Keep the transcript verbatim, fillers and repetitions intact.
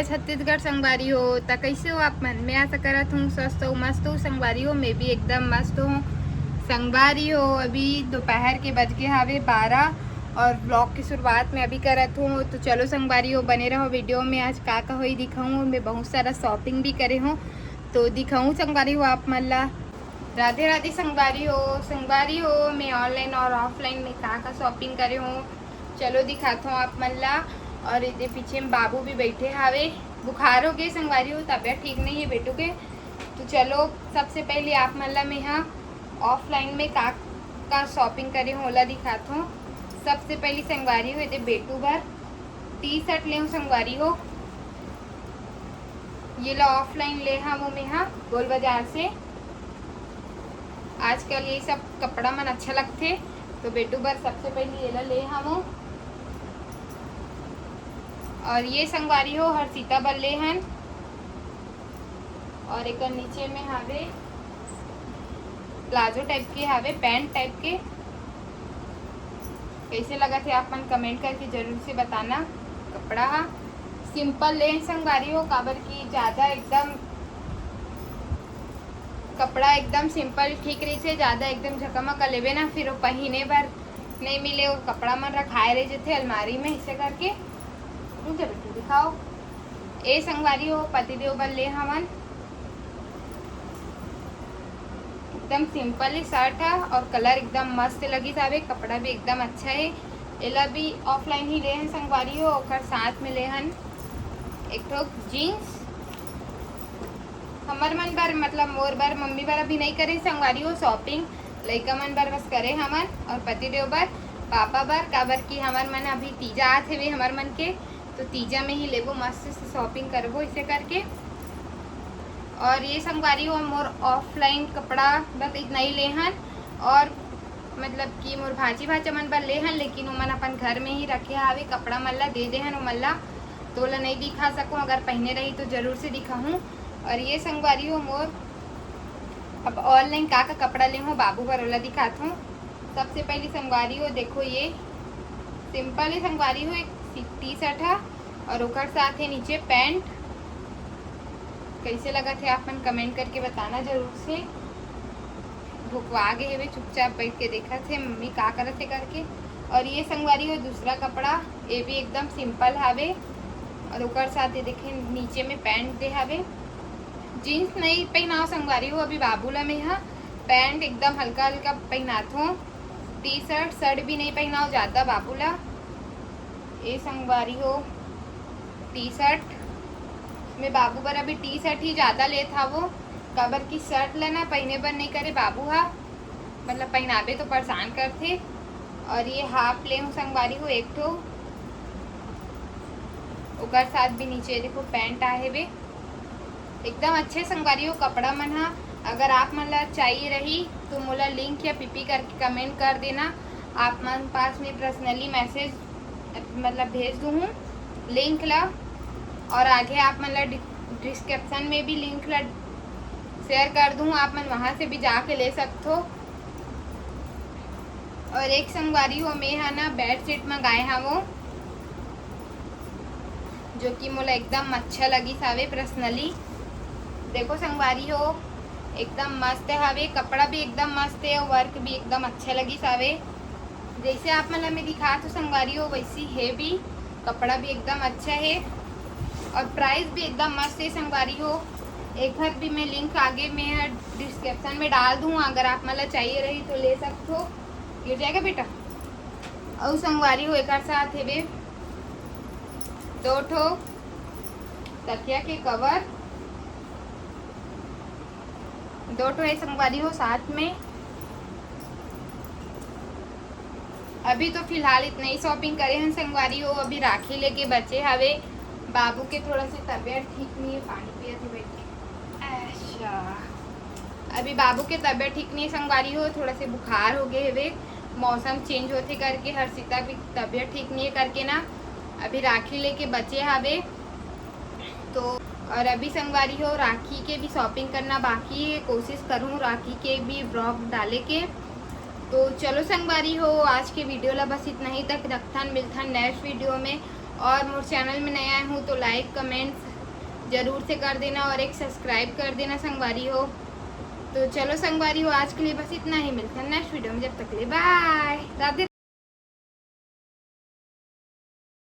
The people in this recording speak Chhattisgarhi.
छत्तीसगढ़ संगवारी हो, त कैसे हो आप मन? मैं आशा करत हूँ स्वस्थ हो, मस्त हो संगवारी हो। मैं भी एकदम मस्त हूँ संगवारी हो। अभी दोपहर के बज के हावे बारह और ब्लॉग की शुरुआत मैं अभी करत हूँ। तो चलो संगवारी हो, बने रहो वीडियो में। आज का का होई दिखाऊँ, मैं बहुत सारा शॉपिंग भी करे हूँ, तो दिखाऊँ संगवारी हो आप मन ला। राधे राधे संगवारी हो। संगवारी हो, मैं ऑनलाइन और ऑफलाइन में का का शॉपिंग करे हूँ, चलो दिखात हूँ आप मन ला। और इधर पीछे में बाबू भी बैठे हावे, बुखार हो गए संगवारी हो, तबियत ठीक नहीं है बेटू के। तो चलो, सबसे पहले आप मन ला मैं हा ऑफलाइन में का का शॉपिंग करे हूँ, ओला दिखात हूँ। सबसे पहले संगवारी हो, इधर बेटू बर टी शर्ट ले हूँ संगवारी हो। ये ला ऑफलाइन ले हवं मैं हा गोल बाजार से। आजकल ये सब कपड़ा मन अच्छा लगथे, तो बेटू बर सबसे पहले ये ला ले हवं। और ये संगवारी हो हर्षिता बर ले हन। और एक नीचे में हावे प्लाजो टाइप के, हावे पैंट टाइप के। कैसे लगथे आप मन कमेंट करके जरूर से बताना। कपड़ा हा सिंपल ले संगवारी हो, काबर कि ज़्यादा एकदम कपड़ा एकदम सिंपल ठीक रहिथे। ज़्यादा एकदम झकमक लेबे ना, फिर वो पहिने बर नहीं मिले, वो कपड़ा मन रखाए रह जथे अलमारी में, ऐसे करके। रुक जा बेटू, दिखाओ। ए संगवारी हो, पतिदेव बर ले हवन। एकदम सिंपल ही शर्ट है और कलर एकदम मस्त लगी जावे, कपड़ा भी एकदम अच्छा है। एला भी ऑफलाइन ही ले हन संगवारी हो, ओकर साथ में ले हन एक ठो जीन्स। हमर मन बर, मतलब मोर बर, मम्मी बर अभी नहीं करे संगवारी हो शॉपिंग, लइका मन बर बस करे हमन और पतिदेव बर, पापा बर, काबर कि हमर मन अभी तीजा आत हेवे हमर मन के, तो तीजा में ही लेबो, मस्त से शॉपिंग करबो इसे करके। और ये संगवारी हो मोर ऑफलाइन कपड़ा बस इतना ही ले हन। और मतलब कि मोर भांची भांचा मन बर ले हन, लेकिन ओमन अपन घर में ही रखे हावे, कपड़ा मन ला दे दे हन ओमन ला, तो ओला नहीं दिखा सकूँ। अगर पहने रही तो जरूर से दिखाहूँ। और ये संगवारी हो मोर अब ऑनलाइन का का कपड़ा ले हूँ बाबू बर, ओला दिखात हूँ। सबसे पहली संगवारी हो, देखो ये सिंपल ही संगवारी हो, एक टी शर्ट है और ओकर साथ है नीचे पैंट। कैसे लगथे आप मन कमेंट करके बताना जरूर से। भुकवा गे हेवे, चुपचाप बैठ के देखत हे मम्मी का करत हे करके। और ये संगवारी हो दूसरा कपड़ा, ये भी एकदम सिंपल हावे और ओकर साथ ये देखे नीचे में पैंट दे हावे। जीन्स नहीं पहनाव संगवारी हो अभी बाबू ला मैं हा, पैंट एकदम हल्का हल्का पहनात हूँ। टी शर्ट शर्ट भी नहीं पहनाव ज़्यादा बाबू ला। ए संगवारी हो टी शर्ट, मैं बाबू बर अभी टी शर्ट ही ज़्यादा लेत हावो, काबर कि शर्ट ला ना पहने बर नहीं करे बाबू हा, मतलब पहनाबे तो परेशान करथे। और ये हाफ ले हूँ संगवारी हो एक ठो, ओकर साथ भी नीचे देखो पैंट आहे बे, एकदम अच्छे संगवारी हो कपड़ा मन हा। अगर आप मन ला चाहिए रही तो मोला लिंक या पीपी करके कमेंट कर देना, आप मन पास में पर्सनली मैसेज मतलब भेज दूँ हूँ लिंक ला। और आगे आप मन ला डि-, डिस्क्रिप्शन में भी लिंक ला शेयर कर दूँ, आप मन वहाँ से भी जाके ले सकथो। और एक संगवारी हो मैं हा ना बेडशीट मंगाए हावो, जो कि मोला एकदम अच्छा लगिस हावे पर्सनली। देखो संगवारी हो एकदम मस्त हावे, कपड़ा भी एकदम मस्त है, वर्क भी एकदम अच्छा लगिस हावे। जैसे आप मन ला मैं दिखात हूँ संगवारी हो वैसी है भी, कपड़ा भी एकदम अच्छा है और प्राइस भी एकदम मस्त है संगवारी हो। एक हर भी मैं लिंक आगे मैं डिस्क्रिप्शन में डाल दूँ, अगर आप मन ला चाहिए रही तो ले सकथो। गिर जाएगा बेटा। अउ संगवारी हो एकर साथ हेबे दो ठो तकिया के कवर, दो ठो है संगवारी हो साथ में। अभी तो फिलहाल इतना ही शॉपिंग करे हन संगवारी हो। अभी राखी लेके बचे हवे, बाबू के थोड़ा सी तबीयत ठीक नहीं है, पानी पिया थे बैठ के। अच्छा, अभी बाबू के तबीयत ठीक नहीं है संगवारी हो, थोड़ा से बुखार हो गए हवे, मौसम चेंज होते करके हर्षिता भी तबीयत ठीक नहीं है करके ना अभी राखी लेके बचे हवे। तो और अभी संगवारी हो राखी के भी शॉपिंग करना बाकी है, कोशिश करूँ राखी के भी ब्लॉग डाले के। तो चलो संगवारी हो, आज के वीडियो ला बस इतना ही तक रखथन, मिलथन नेक्स्ट वीडियो में। और मोर चैनल में नया आए हूँ तो लाइक, कमेंट्स, जरूर से कर देना और एक सब्सक्राइब कर देना संगवारी हो। तो चलो संगवारी हो, आज के लिए बस इतना ही। मिलते हैं नेक्स्ट वीडियो में, जब तक ले बाय, राधे।